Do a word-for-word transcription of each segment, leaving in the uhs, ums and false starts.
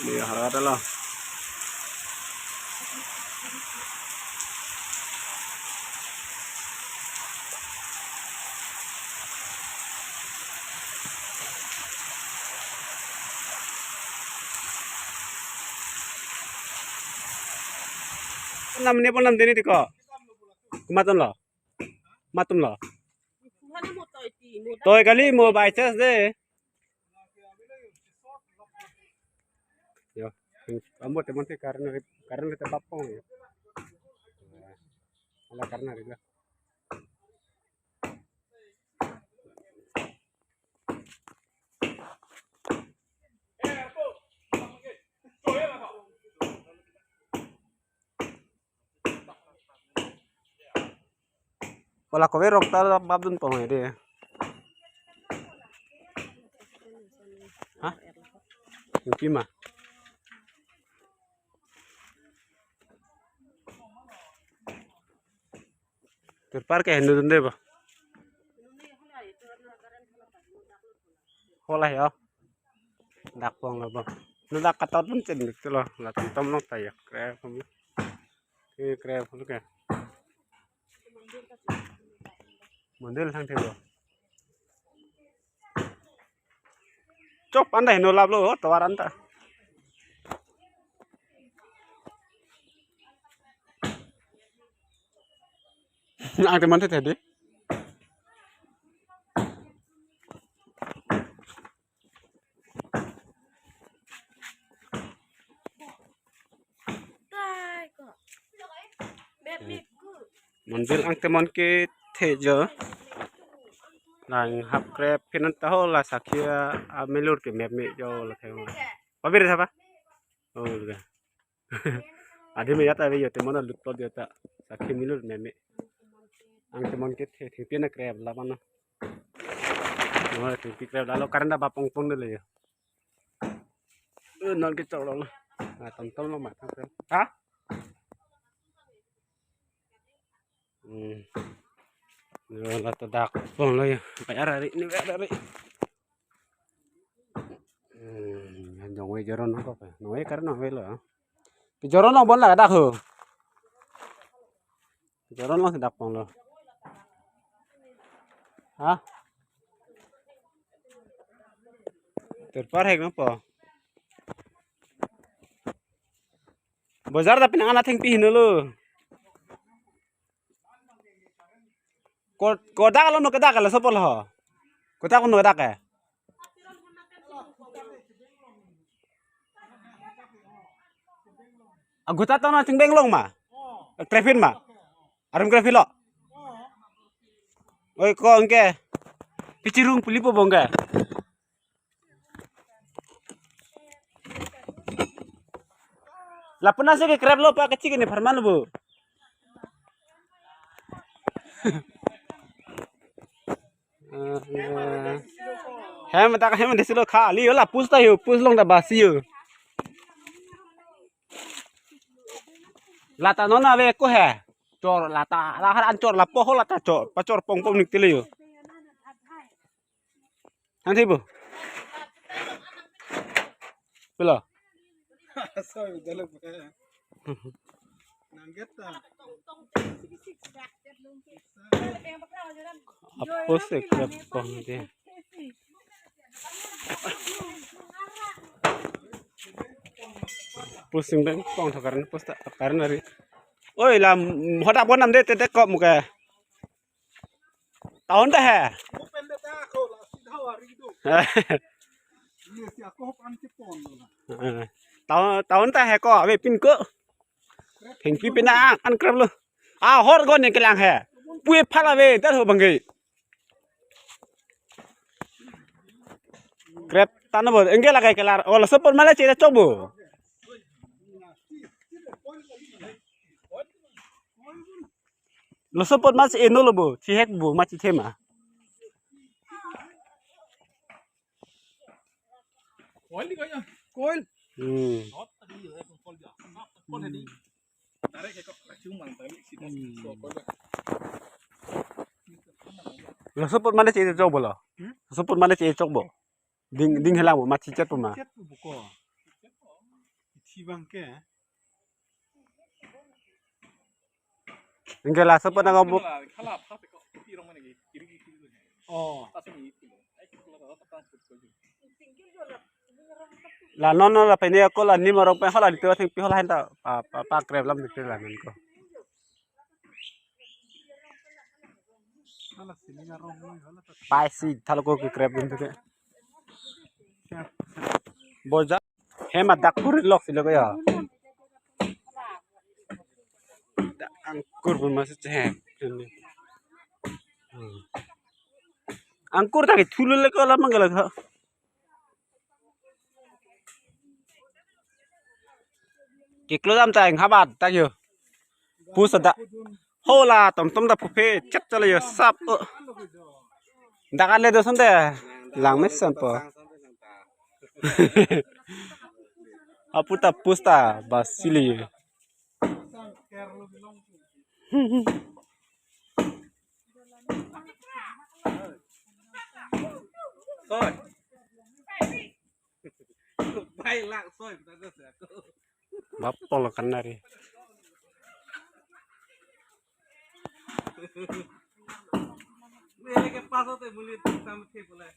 Iya, harga lo. Nam ne pon nam deni tiko. Kumaton lo. Matum lo. Toi kali mo by chance de. Yo, ambo teman ke karena karena kita bapong ya. Ala karena rila. Wala kove rok ta bap dun pong de. Ha? Ingpi ma. Turpar ke henu dun de ba. Hola ya. Dak pong lo ba. Nu dak katot pun chen dik lo. La tom tom long ta ya. Kre pong. Kre pong ke. Mondir thang thelo. Chok anta heno lap lo, tovar anta. Ang teman tete di. Mondir ang teman ke thejo. Lang hap krep pinan taho la sakhi amelur ke mep me jo la theng. Pabir thapa? Oh, ga. Adi me yata ve yo teman lut plot yata. Sakhi milur mep me. Ang teman ke the thengpi na krep la mana. Oh, thengpi krep la lo karena bapong pong de le yo. Eh, non ke chok lo. Na tom tom lo ma thang. Ha? Hmm. Yo, la to dak pon lo yo. Bayar hari ini bayar hari. Hmm, yang jong we joron ko pe. No we kar no we lo. Pi joron lo bon la dak ho. Joron lo dak pon lo. Ha? Turpar hek no po. Bojar tapi nang anak thengpi hinu lo. Ko-, kodak lo no kedak lo sopol ho. Kodak no kedak ke. Aguta to no chingbeng long ma. Krepin ma. Arum krepin lo. Oi ko engke. Pichirung pulipo bongke. Lapu nasi ke krep lo pa kecik ini Farman bu. Eh, eh. Hem tak hem desi lo kha ali yo la pus ta yo pus long ta basi yo. Lata non ave ko he. Chor lata lahar an chor lapo ho lata chor pachor pong pong nik tele yo. Ang thibu. Pilo. Sorry, dalok. Nangget ta. Apos ek pong dia. Pusing beng pong thakaran pos ta thakaran hari. Oi lam hodak bonam de tete kok muka. Tahun dah he. Tahun tahun ta he ko ave pin ko. Hengpi pina an krep lo. Ah hor gon yang kelang he. Pue phala ve tar ho bangke. Krep tana bo engke lagai kelar. Oh la sopon male che chok bo. Lo sopon mas eno lo bo. Chihek bo ma chithema. Coil di kanya. Coil. Hmm. Not tadi ya, coil dia. Coil tadi. Tarik ke kok racun mang tadi sih. Hmm. So coil dah. Lo sopon mane che chok bo lo. Hmm? Sopon mane che chok bo. Ding ding helang bo ma chichet po ma. Chet po ko. Chibang ke. Enggak lah, siapa nang kamu? Oh. La non non la pene ako la nim arong pen hala dito thengpi hala henta pa pa pa krep lam dito la non ko. Paisi thalo ko ke krep dun ke. Boja. Hem adak puri lok silo ko ya. Angkur pun masih cehek. Hmm. Angkur tadi thulu lek ko lamang gala ha. Kiklo dam ta eng habat ta yo. Pus ada. Hola tom tom ta puphe chat chala yo sap. Oh. Dak ale do sonte. Lang mes san po. Apu ta pus ta basili. Soi. Bai lang soi, kita tu siapa? Bapol kan dari. Ini lagi pas tu muli sama si boleh.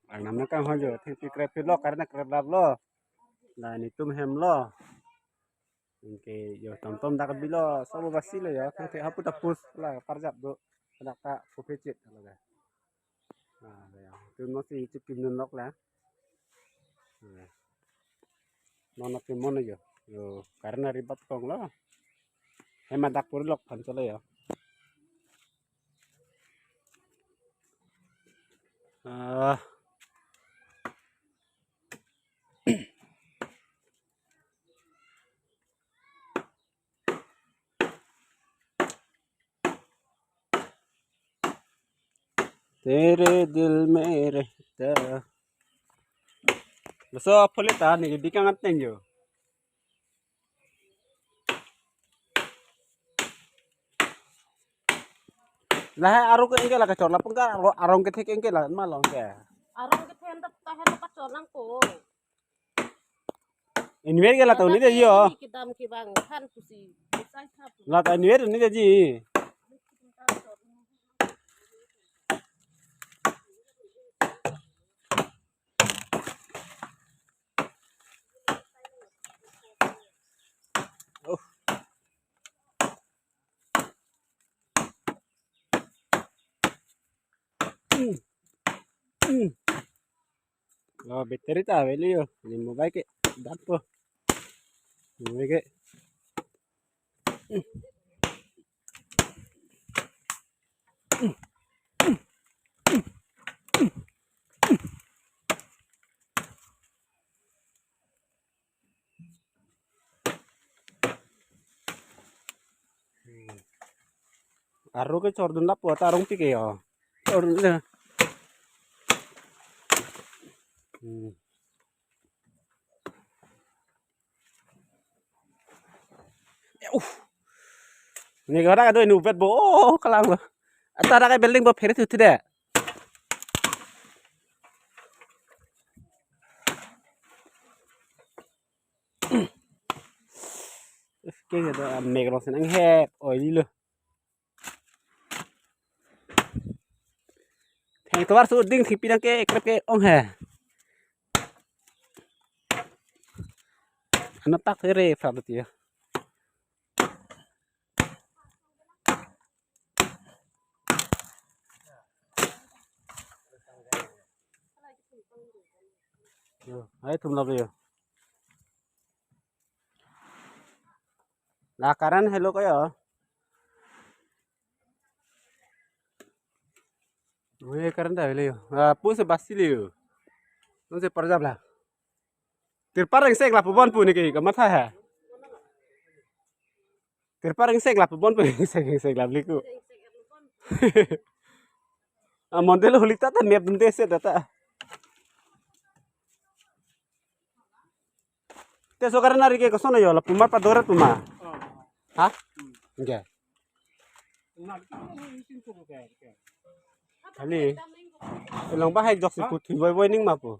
Arnam nang kang hojo, thengpi krep pilo, karena krep lap lo. Nah, ini tum hem lo. Oke, yo tom tom dak bilo, sabo basilo yo, thengpi hapu ta pus la parjap do. Dak ta puphe chet lo ga. Nah, ya. Tum no si chip kim nun lok la. Nah. Nono ke mono yo. Yo, karena ribat kong lo. Hem adak puri lok phan cholo yo. Ah. तेरे दिल में रहता. Laso apholita ni bikang ateng yo. Lahai arong ke engke la kachor la pengka arong, arong kethek engke la ma long ke. Arong kethe anta tahan kachor nangkok. Inver ke la tau ni de yo. Kedam kebang than pusi. Besai thap. La ta inver ni de ji. Oh. Hmm. Hmm. Oh, battery ta avelo yo. Ni mobile ke dat po. Mobile ke. Arong ke chordun lapu ta arong pike yo. Chordun le. Hmm. Uh. Ni gara ado inu bet bo. Oh, kalang lo. Ata ada building bo phere tu tu de. Ke ada mek rong senang hep. Oh, ini lo. Theng tovar su ding thengpi nang ke krep ke ong he. Ano tak here pha beti ya. Yo, hai tum lab yo. La current helo ko yo. Oye, current ta helo yo. Ah, puse basili yo. Nung se parjap la. Tirpal rengsek la pubon pu ni ke kamatha ha. Tirpal rengsek la pubon pu rengsek rengsek la beliku. Ah, mondelo huli ta ta mep dunde se data. Te so karena rike kosono yo la puma pa dora puma. Ha? Enggak. Kali. Elong bahai jok si putih boy boy ning mapu.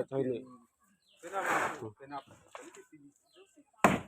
set hoini.